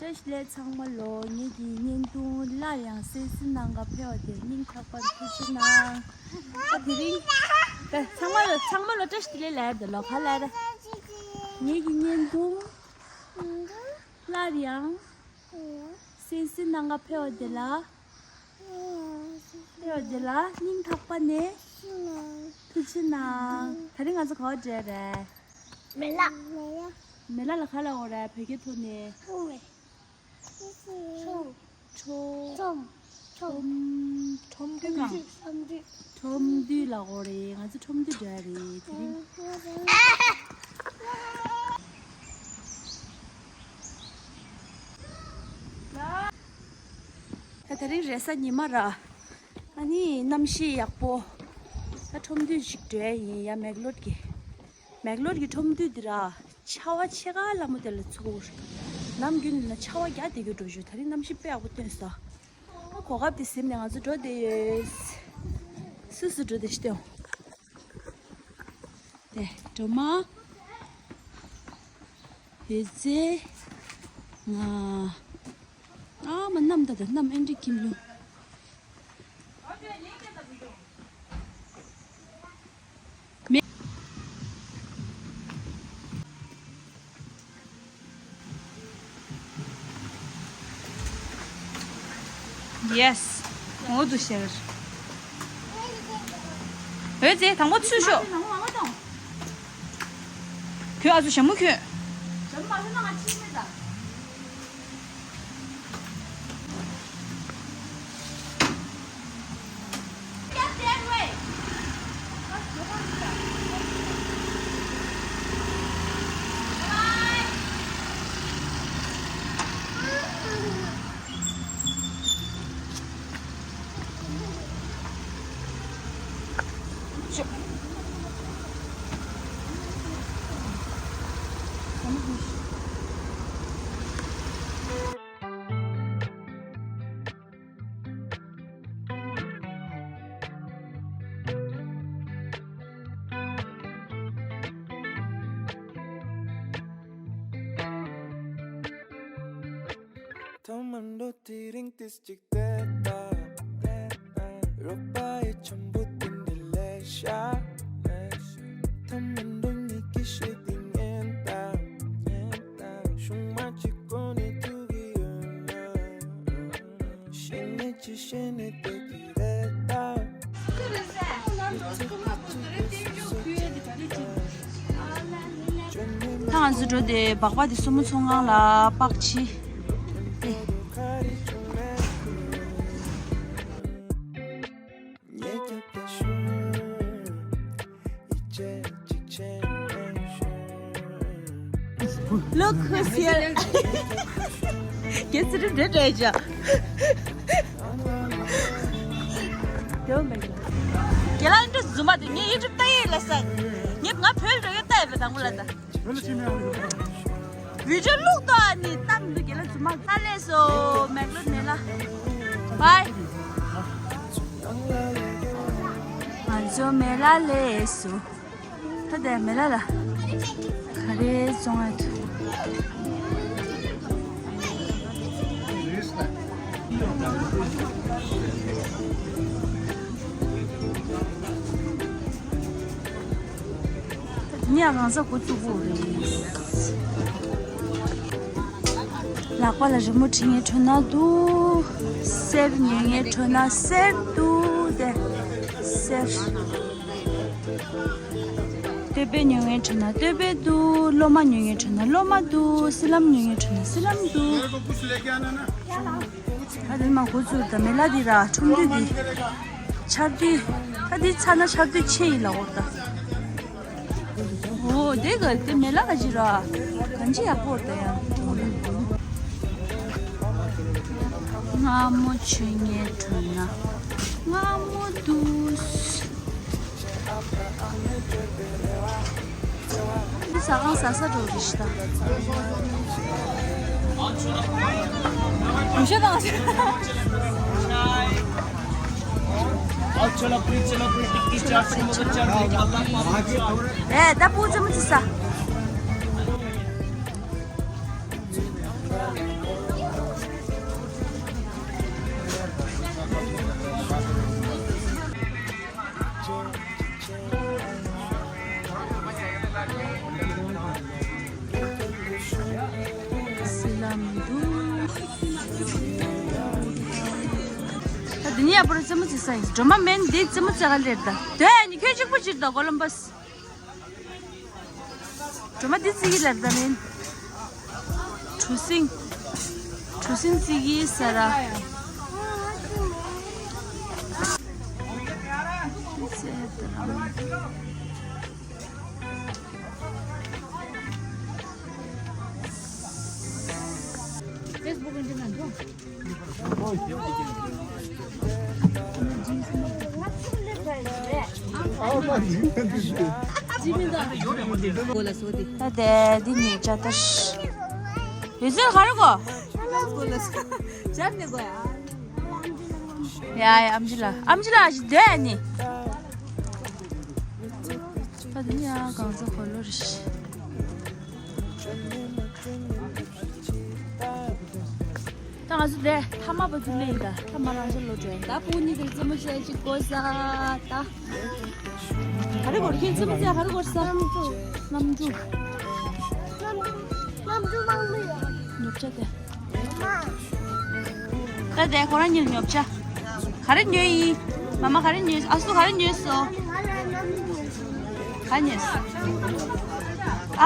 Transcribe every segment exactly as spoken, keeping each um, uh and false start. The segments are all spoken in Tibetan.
བཀྲ་ཤིས་བདེ་ལེགས་ཚང་མ་ལོ། ངེད་ཀྱི་བརྙན་ཐུང་སླར་ཡང་གསན་གཟིགས་གནང་ག་ཕེབས་པ་དེ་སྙིང་ཐག་པ་ནས་ཐུགས་རྗེ་གནང་། ཨ་དེ་རིང་ད་ཚང་མ་ལ་ཚང་མ་ལ་བཀྲ་ཤིས་བདེ་ལེགས་ལབ་ཡ་དེ་ལོ་ག་ལབ་ཡ་ད། ངེད་ཀྱི་བརྙན་ཐུང་སླར་ཡང་གསན་གཟིགས་གནང་ག་ཕེབས་པ་དེ་ལ། ཕེབས་པ་དེ་ལ་སྙིང་ཐག་པ་ནས་ཐུགས་རྗེ་གནང་། ད་རིང་ང་ཚོ་ག་པར་འགྲོ་རེད། མེ་ལ། མེ་ལ་ལ་ག་ལབ་དགོས་རེད། བོད་སྐད་ཐོག་ནས། ཁྲོམ་རེད། ཁྲོམ། ཁྲོམ། ཁྲོམ། ཁྲོམ། ཁྲོམ་དུས་གང་། ཁྲོམ་དུས། ཁྲོམ་དུས་ལབ་དགོས་རེད། ང་ཚོ་ཁྲོམ་དུས་འགྲོ་ཡ་རེད་དེ་རིང་། ད་དེ་རིང་རེས་གཟའ་ཉི་མ་ར། ཨ་ནི་གནམ་གཤིས་ཡག་པོ། ད་ཁྲོམ་དུས་ཤིག་འགྲོ་ཡ་ཡིན། ཡ་མེག་ལོར་གྱི། མེག་ལོར་གྱི་ཁྲོམ་དུས་འདི་ར། ཆར་པ་ཕྱེད་ཀ་ལྷ་མོ་དེ་ལ་ཚུགས། ནམ་རྒྱུན་ནི་ཆར་པ་རྒྱག་བསྡད་རྒྱུ་འགྲོ་རྒྱུ། ད་རིང་གནམ་གཤིས་དཔེ་ཡག་པོ་སྟོན་སོང་། ཨ་གོ་སྐབས་དེ་ཟིན་ནས་ང་ཚོ་འགྲོ་བསྡད་ཡོད། སུ་སུ་འགྲོ་བསྡད་ཤི་སྟོན། དེ་སྒྲོལ་མ། འོད་ཟེར། ང་། ཨ་མ་གནམ་ད་ད་གནམ་ཨེ་འདྲ་ཁྱིམ་ལུང་། Yes. ངོ་དུ་ཤར། འོད་ཟེར་དང་པོ་ཚུར་ཤོག་ཁྱོད་ཨ་ཚོ་ཞྭ་མོ་ཁྱོད། ཐོག་མར་འགྲོ་དེ་རིང་ཏིས་གཅིག་དེ་ལྟ། རོགས་པ་ཡི་འཆམ་པོ་དེ་འདྲ་ལས་ཤ། ཐོག་མར་འགྲོ་ཉིད་ཀྱི་ཤེས་དེ་ངན་ལྟ། ཤུང་མ་གཅིག་གོ་ནས་ཐུག་གི་ཡོད་ན། ཤེས་ནས་ཅི་ཤེས་ནས་དེ་གི་རེད་ལྟ། ད་ང་ཚོ་འགྲོ་དེ་སྦག་སྦག་དེ་སྲུ་མོ་ཚོང་ཁང་ལ་པག་ཕྱིས། Look who's here. Guess it is Dead Asia. རྒན་ལགས་འདི་རྫུན་མ་དེ་ངས་ཡུ་ཊུབ་ལྟ་ཡས་ལ་ས། ངས་ང་བོད་འགྲོ་ཡས་ལྟ་ཡས་པའི་དང་པོ་ལ་ད། བོད་ལ་ཕྱིན་མེད་ཨ་ནི། བི་ཌིའོ་བླུགས་ཏོ་ཨ་ནི་ལྟ་མི་འདུག་རྒན་ལགས་རྫུན་མ། ད་ལས་སོ་མེག་ལོར་མེ་ལ། བའི། ང་ཚོ་མེ་ལ་ལས་སོ། ད་ལྟའི་མེ་ལ་ལ་ག་རེ་བཙོང་ཡ་འདུག་ཉ་གང་ས་འགོ་བཙུགས་པོ་རེད། ལག་པ་ལ་རི་མོ་བྲིས་མཁན་ཁྲོ་ན་འདུག་གསེར་ཉོ་མཁན་ཁྲོ་ན་གསེར་འདུག་དེ་གསེར། སྟོད་པའི་ཉོ་མཁན་ཁྲོ་ན་སྟོད་པའི་འདུག་གློ་མ་ཉོ་མཁན་ཁྲོ་ན་གློ་མ་འདུག་སི་ལམ་ཉོ་མཁན་ཁྲོ་ན་སི་ལམ་འདུག་ད་དེ་མ་འགོ་བཙུགས་ད་མེ་ལ་འདི་ར་ཁྲོམ་དུས་འདི། ཆར་དུས། ད་འདི་ཚ་ན་ཆར་དུས་ཆེ་ཡིན་ལ་འོ་ད། འོ་དེ་ག་དེ་མེ་ལ་ག་ཅི་ར། གང་ཅི་ཡག་པོ་ད་ཡ། སྔ་མོ་ཆོས་ཉལ་ཁྲོ་ན་སྔ་མོ་འདུག་འདི་ཟ་ཁང་ཟ་ས་འགྲོ་རེད་ཤི་ད། གུ་ཤ་དང་། ཨེ་ད་པུ་ཙམ་ཅི་ཟ། ད་འདི་ནི་ཡག་པོ་རེད། རྩེད་མོ་རྩེ་ས་ཡིན། སྒྲོལ་མ་མེད་འདི། རྩེད་མོ་རྩེ་ག་ལེར་ད། དོན་ནི་ཁྱོད་གཅིག་པུ་ཅིག་ད། ཀོ་ལོམ་བྷས། སྒྲོལ་མ་འདི་རྩེ་གི་ལེར་ད་མིན། གྲུ་གཟིངས། གྲུ་གཟིངས་རྩེ་གི་ས་ར། ད་དེ་འདི་ནས་ཅ་ཏར། ཡོད་ཚད་ག་རེ་གོ། ཡ་ཡ། ཨམ་ཆི་ལགས། ཨམ་ཆི་ལགས་ཞིག་སྡོད་ཨ་ནི། ད་འདི་ནི་ཡང་གང་ཚ་གོ་ལོ་རེད། ད་ང་ཚོ་དེ་ཐ་མ་བ་ཚུར་ལེན་ད། ཐ་མ་རང་ཤ་ལོ་དྲན་ད། ཕུ་ནི་དེ་རྩེད་མོ་བྱས་ཅིག་གོ་ས་ད། ག་རེ་གོ་རེད། ཁྱེད་རྩེད་མོ་རྩེ་ག་རེ་གོ་རེད་ས། གནམ་གྲུ། གནམ་གྲུ་མང་མི་ཡོད། ཉོ་ཆ་དེ། ད་དེ་ཁོ་རང་གཉིས་ཉོ་ཆ། ག་རེ་ཉོས་ཡིན། མ་མ་ག་རེ་ཉོས། ཨ་སུ་ག་རེ་ཉོས་སོ། ག་ཉོས་སོ། ཨ།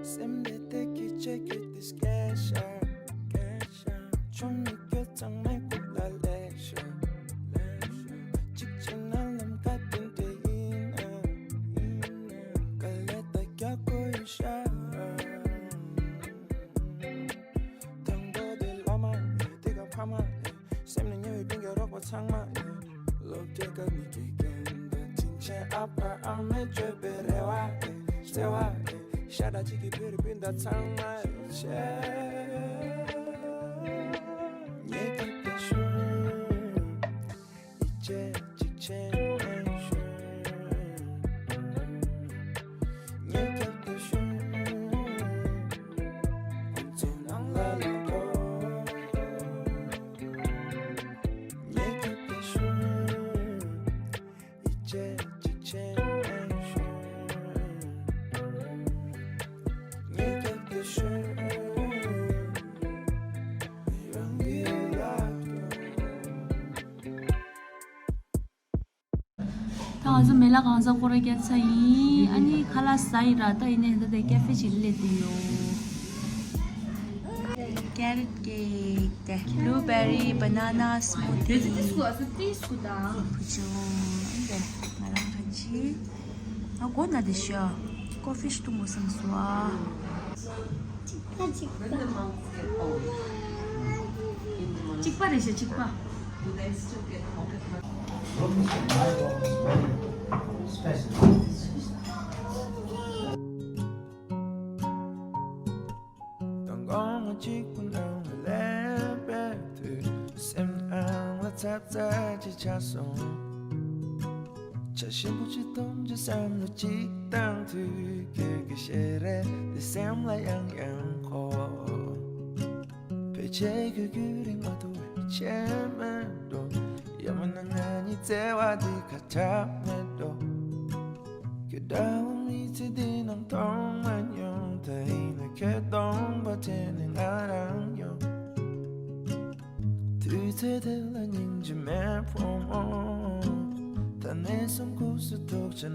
སེམས་བདེ་བདེ་སྐད་ཆ་བརྒྱབ་སྟེ་སྐད་ཆ། སྐད་ཆ། ཆུང་མི་སྐད་གཙང་མའི་སྐུ་ལ་ལེགས་ཤོག་ལེགས་ཤོག་གཅིག་བྱས་ན་ལམ་ཁ་དེ་འདྲ་ཡིན་ན། ཡིན་ན། དཀའ་ལས་ད་རྒྱག་དགོས་ཡོད་ཤག་དང་པོ་དེ་བླ་མ་ཡིན། དེ་ག་ཕ་མ་ཡིན། སེམས་ནས་ཉེ་བའི་སྤུན་ཀྱག་རོགས་པ་ཚང་མ་ཡིན། སློབ་གྲྭའི་སྐབས་ནས་དགེ་རྒན་དང་དྲིན་ཆེན་ཨ་ཕ་ཨ་མས་བཅོལ་བའི་རེ་བ་ཡིན། བརྩེ་བ་ཡིན། ཤ་ཁྲག་གཅིག་གི་བོད་རིགས་སྤུན་ཟླ་ཚང་མ་ཡིན་ཆེད། ངས་སྐད་ཆ་ཞུ། ཡིད་ཆེས་གཅིག་བྱས་ནས་ཞུ། ངས་སྐད་ཆ་ཞུ། ཁོང་ཚོའི་ནང་ལ་ལོག་འགྲོ། ངས་སྐད་ཆ་ཞུ། ཡིད་ཆེས་གཅིག་བྱས་ནས་ཞུ། ངས་སྐད་ཆ་ཞུ། རང་གི་ལག་ཏུ། ད་ང་ཚོ་མེ་ལ་གང་ས་སྐོར་ར་རྒྱག་ཚར་ཡིན། ཨ་ནི་ཁ་ལག་ཟ་ཡི་ར། ད་ཡིན་ནའི་ད་ལྟ་ཀེ་ཧྥེ་ཅིག་སླེབས་བསྡད་ཡོད། ཀེ་རོཊ་ཀེག་དེ། བླུ་བེ་རི་བྷ་ན་ན་སྨུ་ཐི། བུ་ཆུང་དེ་ང་རང་ག་ཅི། ང་གོ་ན་དེ་ཤ་ཀོ་ཧྥི་ཞིག་འཐུང་དགོས་བསམ་སོང་ཨ། གཅིག་པ་རེད་ཤག་གཅིག་པ། མདང་དགོང་གཅིག་པུ་ནང་ལ་སླེབས་པའི་དུས། སེམས་ནང་ལ་ཚབ་ཚ་ཅིག་ཆགས་སོང་། བྱ་ཞིམ་པོ་ཅིག་འཐུང་རྒྱུ་བསམ་བློ་གཅིག་བཏང་དུས། ཁྱོད་ཀྱི་ཞལ་རས་དེ་སེམས་ལ་ཡང་ཡང་འཁོར། ཕལ་ཆེར་ཁྱོད་ཁྱོད་རིག་མ་ཐུབ་པའི་ཆེད་མེད་འགྲོ། ཡང་མིན་ན་ང་གཉིས་བརྩེ་བ་འདི་ཁ་གྲག་མེད་འགྲོ། ཁྱོད་འདྲ་བོ་མི་ཚེ་འདི་ནང་མཐོང་མ་མྱོང་། ད་ཡིན་ན་ཁྱོད་སྟོང་པ་དྲན་ནས་ང་རང་ཡོང་། དུས་ཚོད་དེ་ལ་སྙིང་རྗེ་མེད་ཕོ་མོ། ད་ནས་བཟུང་ཁུག་སུ་ཐུག་བྱས་ན།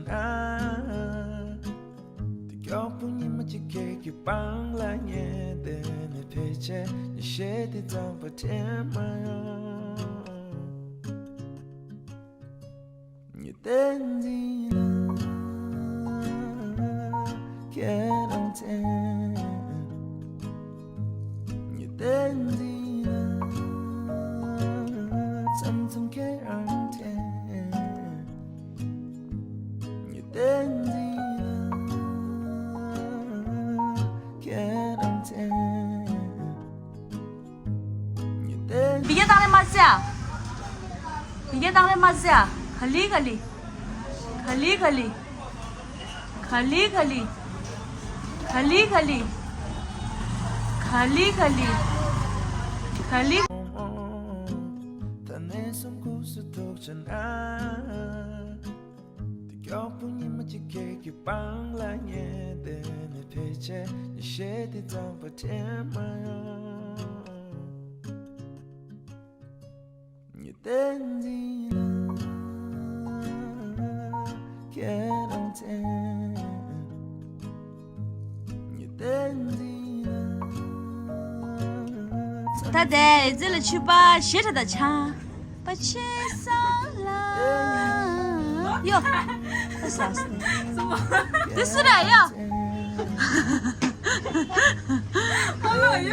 དེ་མགྱོགས་པོ་ཉི་མ་གཅིག་ཁྱེད་ཀྱི་པང་ལ་ཉལ་བསྡད་ནས། ཕལ་ཆེར་ཉི་ཤེལ་དེ་གཙང་པ་དྲན་མ་ཡོང་། ངས་བསྟན་འཛིན་ལ་ཁྱེད་རང་མཚན། བསྟན་འཛིན་ལགས། མཚམས་མཚམས་ཁྱེད་རང་དྲན། ངས་བསྟན་འཛིན་ལགས། ཁྱེད་རང་དྲན། ངས་བསྟན། བི་ཡ་དང་རེ་མ་ཟ། བི་ཡ་དང་རེ་མ་ཟ། ག་ལི་ག་ལི། ག་ལི་ག་ལི། ག་ལི་ག་ལི། ག་ལི་ག་ལི། ག་ལི་ག་ལི། ག་ལི། ད་ནས་བཟུང་ཁུག་སུ་ཐུག་ཆེན་ཨ། དེ་མགྱོགས་པོ་ཉི་མ་གཅིག་ཁྱེད་ཀྱི་པང་ལ་ཉལ་བསྡད་ནས་ཕལ་ཆེར་ཉི་ཤེལ་དེ་གཙང་པ་དྲན་མ་ཡོང་། ངས་བསྟན་འཛིན་ལགས། ཁྱེད་རང་མཚན། ངས་བསྟན་འཛིན་ལགས། ད་དེ་ཨེ་ཙི་ལ་ཆུ་པ་ཞེ་དྲག་ད་ཆང་པ་ཆེ་ས་ལ་ཡོ། ད་ས་སི་དེ་སུ་རེད་ཡོ། ལོས་ཡ།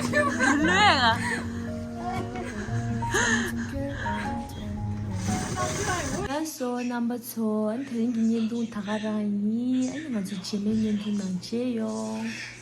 ལགས་སོ་རྣམ་པ་ཚོ། ཨ་ནི་དེ་རིང་གི་བརྙན་ཐུང་ད་ག་རང་ཡིན། ཨ་ནི་ང་ཚོ་རྗེས་མའི་བརྙན་ཐུང་ནང་མཇལ་ཡོང་།